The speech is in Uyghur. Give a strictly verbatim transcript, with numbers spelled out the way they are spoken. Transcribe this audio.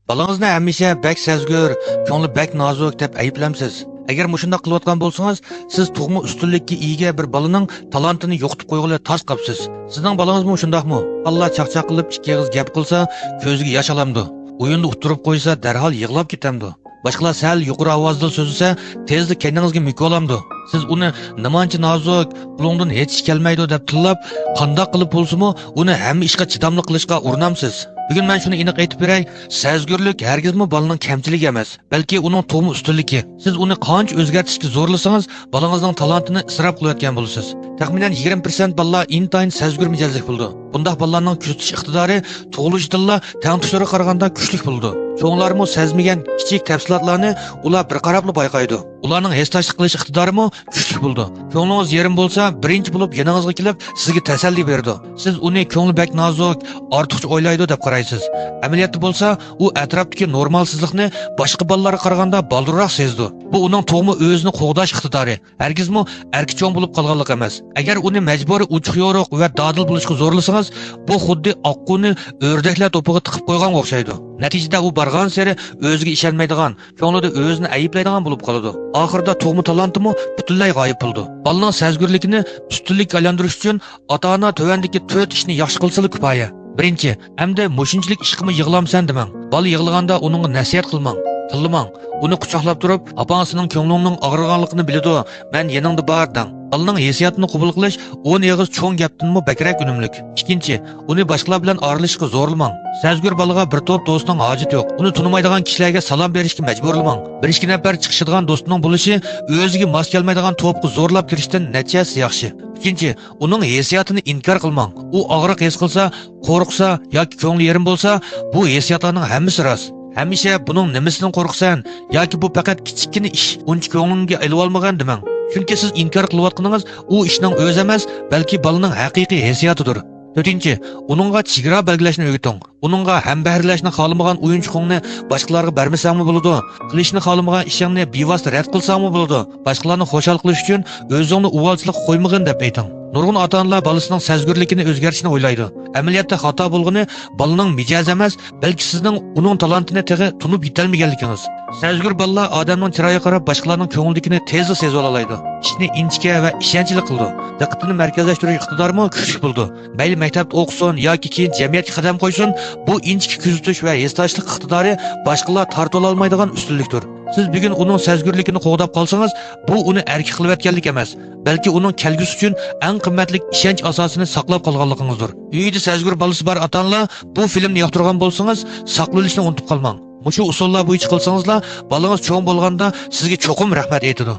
بالىڭىزنى ھەمىشە بەك سەزگۈر، كۆڭلى بەك نازۇك دەپ ئەيىبلەمسىز؟ ئەگەر مۇشۇنداق قىلىۋاتقان بولسىڭىز، سىز تۇغما ئۈستۈنلۈككە ئىگە بىر بالىنىڭ تالانتىنى يوقىتىپ قويغىلى تاس قاپسىز. سىزنىڭ بالىڭىزمۇ شۇنداقمۇ؟ بالىلار چاقچاق قىلىپ ئىككى ئېغىز گەپ قىلسا، كۆزىگە ياش ئالامدۇ. ئويۇندا ئۇتتۇرۇپ قويسا، دەرھال يىغلاپ كېتەمدۇ. باشقىلار سەل يۇقىرى ئاۋازدا سۆزلىسە، تېزلا كەينىڭىزگە مۆكۈۋالامدۇ. سىز ئۇنى نېمانچە نازۇك، قولۇڭدىن ھېچ ئىش كەلمەيدۇ دەپ تىللاپ، قانداق قىلىپ بولسىمۇ ئۇنى ھەممە ئىشقا چىداملىق قىلىشقا ئۇرۇنامسىز؟ بۈگۈن مەن شۇنى ئېنىق ئېيتىپ بېرەي، سەزگۈرلۈك ھەرگىزمۇ بالىنىڭ كەمچىلىكى ئەمەس، بەلكى ئۇنىڭ تۇغما ئۈستۈنلۈكى. سىز ئۇنى قانچە ئۆزگەرتىشكە زورلىسىڭىز، بالىڭىزنىڭ تالانتىنى ئىسراپ قىلىۋەتكەن بولىسىز. تەخمىنەن يىگىرمە پىرسەنت بالىلار ئىنتايىن سەزگۈر مىجەزلىك بولىدۇ. بۇنداق بالىلارنىڭ كۆزىتىش ئىقتىدارى تۇغۇلۇشىدىنلا تەڭتۇشلىرىغا قارىغاندا كۈچلۈك بولىدۇ. چوڭلارمۇ سەزمىگەن كىچىك تەپسىلاتلارنى ئۇلار بىر قاراپلا بايقايدۇ. ئۇلارنىڭ ھېسداشلىق قىلىش ئىقتىدارىمۇ كۈچلۈك بولىدۇ. كۆڭلىڭىز يېرىم بولسا، بىرىنچى بولۇپ يېنىڭىزغا كېلىپ، سىزگە تەسەللى بېرىدۇ. سىز ئۇنى كۆڭلى بەك نازۇك، ئارتۇقچە ئويلايدۇ دەپ قارايسىز. ئەمەلىيەتتە بولسا، ئۇ ئەتراپتىكى نورمالسىزلىقنى باشقا بالىلارغا قارىغاندا بالدۇرراق سېزىدۇ. بۇ ئۇنىڭ تۇغما ئۆزىنى قوغداش ئىقتىدارى، ھەرگىزمۇ ئەركە چوڭ بولۇپ قالغانلىق ئەمەس. ئەگەر ئۇنى مەجبۇرىي ئوچۇق-يورۇق ۋە دادىل بولۇشقا زورلىسىڭىز، بۇ خۇددى ئاققۇنى ئۆردەكلەر توپىغا تىقىپ قويغانغا ئوخشايدۇ. نەتىجىدە ئۇ بارغانسېرى ئۆزىگە ئىشەنمەيدىغان، كۆڭلىدە ئۆزىنى ئەيىبلەيدىغان بولۇپ قالىدۇ. ئاخىرىدا تۇغما تالانتىمۇ پۈتۈنلەي غايىب بولىدۇ. بالىنىڭ سەزگۈرلۈكىنى ئۈستۈنلۈككە ئايلاندۇرۇش ئۈچۈن ئاتا-ئانا تۆۋەندىكى تۆت ئىشنى ياخشى قىلسىلا كۇپايە. بىرىنچى، ئەمدى مۇشۇنچىلىك ئىشقىمۇ يىغلامسەن دېمەڭ. بالا يىغلىغاندا ئۇنىڭغا نەسىھەت قىلماڭ، تىللىماڭ. ئۇنى قۇچاقلاپ تۇرۇپ، «ئاپاڭ سېنىڭ كۆڭلۈڭنىڭ ئاغرىغانلىقىنى بىلىدۇ، مەن يېنىڭدا بار» دەڭ. بالىنىڭ ھېسسىياتىنى قوبۇل قىلىش ئون ئېغىز چوڭ گەپتىنمۇ بەكرەك ئۈنۈملۈك. ئىككىنچى، ئۇنى باشقىلار بىلەن ئارىلىشىشقا زورلىماڭ. سەزگۈر بالىغا بىر توپ دوستنىڭ ھاجىتى يوق. ئۇنى تونۇمايدىغان كىشىلەرگە سالام بېرىشكە مەجبۇرلىماڭ. بىر ئىككى نەپەر چىقىشىدىغان دوستىنىڭ بولۇشى ئۆزىگە ماس كەلمەيدىغان توپقا زورلاپ كىرىشتىن نەچچە ھەسسە ياخشى. ئۈچىنچى، ئۇنىڭ ھېسسىياتىنى ئىنكار قىلماڭ. ئۇ ئاغرىق ھېس قىلسا، قورقسا ياكى كۆڭلى يېرىم بولسا، بۇ ھېسسىياتلارنىڭ ھەممىسى راست. ھەمىشە «بۇنىڭ نېمىسىدىن قورقىسەن؟ ياكى بۇ پەقەت كىچىككىنە ئىش، ئۇنچە كۆڭلۈڭگە ئېلىۋالمىغىن» دېمەڭ. چۈنكى سىز ئىنكار قىلىۋاتقىنىڭىز ئۇ ئىشنىڭ ئۆزى ئەمەس، بەلكى بالىنىڭ ھەقىقىي ھېسسىياتىدۇر. تۆتىنچى، ئۇنىڭغا چېگرا بەلگىلەشنى ئۆگىتىڭ. ئۇنىڭغا ھەمبەھىرلەشنى خالىمىغان ئويۇنچۇقۇڭنى باشقىلارغا بەرمىسەڭمۇ بولىدۇ. قىلىشنى خالىمىغان ئىشىڭنى بىۋاسىتە رەت قىلساڭمۇ بولىدۇ. باشقىلارنى خۇشال قىلىش ئۈچۈن ئۆزۈڭنى ئۇۋالچىلىققا قويمىغىن دەپ ئېيتىڭ. نۇرغۇن ئاتا-ئانىلار بالىسىنىڭ سەزگۈرلۈكىنى ئۆزگەرتىشنى ئويلايدۇ. ئەمەلىيەتتە خاتا بولغىنى بالىنىڭ مىجەزى ئەمەس، بەلكى سىزنىڭ ئۇنىڭ تالانتىنى تېخى تونۇپ يېتەلمىگەنلىكىڭىز. سەزگۈر بالىلار ئادەمنىڭ چىرايىغا قاراپ باشقىلارنىڭ كۆڭلىدىكىنى تېزلا سېزىۋالالايدۇ. ئىشنى ئىنچىكە ۋە ئىشەنچلىك قىلىدۇ. دىققىتىنى مەركەزلەشتۈرۈش ئىقتىدارىمۇ كۈچلۈك بولىدۇ. مەيلى مەكتەپتە ئوقۇسۇن ياكى كېيىن جەمئىيەتكە قەدەم قويسۇن، بۇ ئىنچىكە كۆزىتىش ۋە ھېسداشلىق ئىقتىدارى باشقىلار تارتىۋالالمايدىغان ئۈستۈنلۈكتۇر. سىز بۈگۈن ئۇنىڭ سەزگۈرلۈكىنى قوغداپ قالسىڭىز، بۇ ئۇنى ئەركە قىلىۋەتكەنلىك ئەمەس، بەلكى ئۇنىڭ كەلگۈسى ئۈچۈن ئەڭ قىممەتلىك ئىشەنچ ئاساسىنى ساقلاپ قالغانلىقىڭىزدۇر. ئۆيىدە سەزگۈر بالىسى بار ئاتا-ئانىلار بۇ فىلىمنى ياقتۇرغان بولسىڭىز، ساقلىۋېلىشنى ئۇنتۇپ قالماڭ. مۇشۇ ئۇسۇللار بويىچە قىلسىڭىزلا، بالىڭىز چوڭ بولغاندا سىزگە چوقۇم رەھمەت ئېيتىدۇ.